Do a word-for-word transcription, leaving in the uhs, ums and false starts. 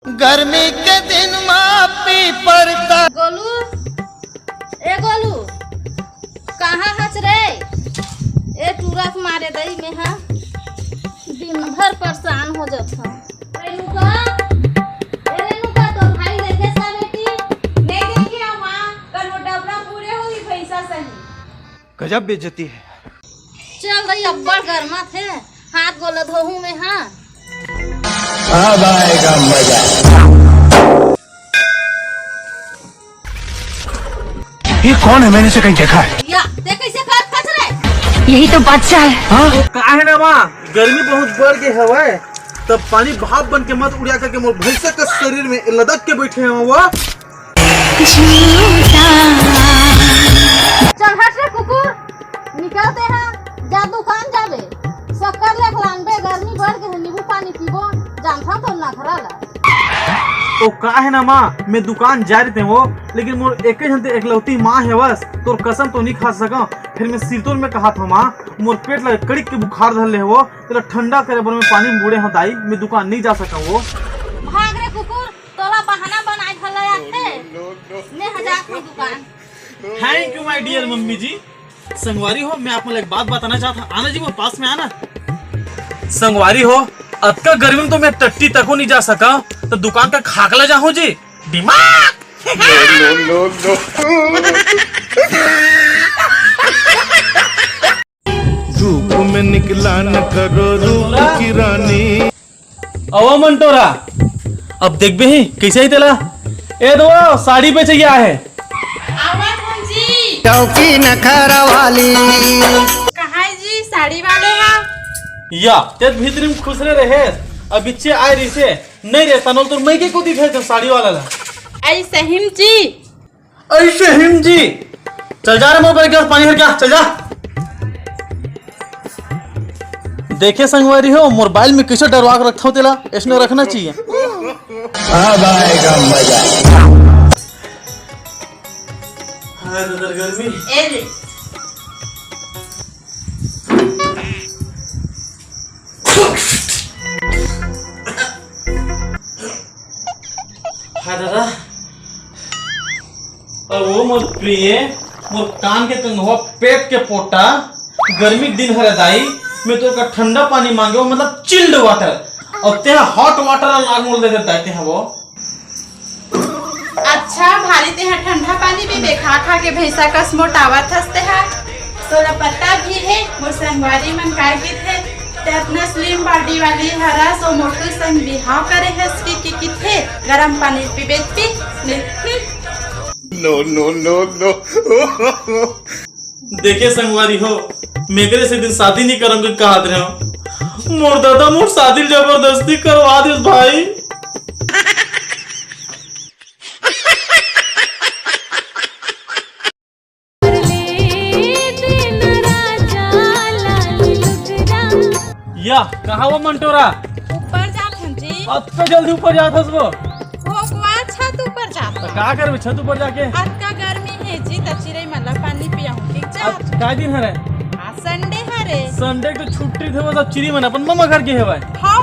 गर्मी के दिन मा पीपर ता। गोलू, ए गोलू, कहाँ हस रे? ए टूरा के मारे दई में हा दिन भर परेशान हो जात हूँ। रेणुका, ए रेणुका, तो भाई देखे सा बेटी? नहीं देखे हो माँ, कल वो डबरा पूरे होई भैंसा सही। गजब बेइज्जती है। चल रही, अब्बड़ गरमा थे, हाथ गोला धोहू में, हाँ। अब आएगा मजा। ये कौन है? मैंने इसे कहीं देखा है। या, ते कैसे खात खात रे? यही तो बादशाह है। हाँ? का है ना माँ, गर्मी बहुत बढ़ गई हवय, तब पानी भाप बन के मत उड़िया करके मोर भैंसा के शरीर में लदक के बैठे हैं वो। चल हट रे कुकुर, निकलते हैं, जा दुकान जाबे, शक्कर लेके लानबे, गर्मी बढ़ गई है, नींबू पानी पीबो, जानता तो नखरा ला। तो का है ना माँ, मैं दुकान जा रहे थे वो, लेकिन मोर एक ही झन ते एकलौती माँ है बस, तोर कसम तो नहीं खा सका। फिर मैं सिरतोन में कहा था माँ, मोर पेट लगे कड़िक के बुखार धर ले हो, तेरा ठंडा करे बर मैं पानी में बूड़े हूँ दाई, मैं दुकान नहीं जा सका वो। भाग रे कुकुर, तोला बहाना बनाए भला आथे। ने हजार को दुकान। Thank you my dear mummy जी। संगवारी हो, मैं आप मन ला एक बात बताना चाहता हूँ। आना जी, वो पास में आना। संगवारी हो, अतका गर्मी में तो मैं टट्टी तको नहीं जा सका, तो दुकान का खाकला जाहूँ जी। दिमाग। No, no, no, no। धूप में निकला न करो रूप की रानी। अवा मंटोरा, अब देखबे ही कैसे ही तेला। ए दो साड़ी बेचे गया है। आवा कौन जी? चौकी नखरा वाली। कहाँ है जी साड़ी वाले हा? या, तेज भीतरी में खुश रहे रहे। अब इच्छे आए रही से, नहीं रे, तनोल तो मैं के कोती भेज दूं साड़ी वाला ला। ऐसे हिम जी। ऐसे हिम जी। चल जा रे, मोर बर एक गिलास पानी भर के आ, चल जा। देखे संगवारी हो, मोर बाल में कैसे डरवा के रखता हूँ तेला, ऐसने रखना चाहिए। अब आएगा मजा। हाय दादा गर्मी। ए रे। हाय दादा। अउ वो मोर प्रिय, मोर कान के कंगवा, पेट के पोटा, गर्मी के दिन हरे दाई, मैं तोर का ठंडा पानी मांगे हो, मतलब chilled water, अउ तेहा hot water ला लाग मोल दे देता है तेहा वो। अच्छा, भारी तेहा ठंडा पानी पीबे, खा खा के भैंसा कस मोटावत हस तेहा। तोला पता भी है, मोर संगवारी मन काय किथे, ते अतना slim body वाली हरस, ओ मोटू संग बिहाव करे हस कि, कि, किथे, गरम पानी पीबे पी, ले, हम्म। No, no, no, no। देखे संगवारी हो, मेकरे से दिन शादी नहीं करम के कहत रहे हो। मोर दादा मोर शादी जबरदस्ती करवा दिस भाई। या, कहाँ वो मंटोरा? ऊपर जात हन जी। अतका जल्दी ऊपर जात हस वो? भोगवा छत ऊपर जात तो हन। का करबे छत ऊपर जाके? अतका गर्मी है जी, त चिरई मन ला पानी पियाहूँ, ठीक जा? आज काय दिन हरे? आज Sunday हरे। Sunday के तो छुट्टी थे, वो सब चिरई मन अपन ममा घर के हेवय। हाँ,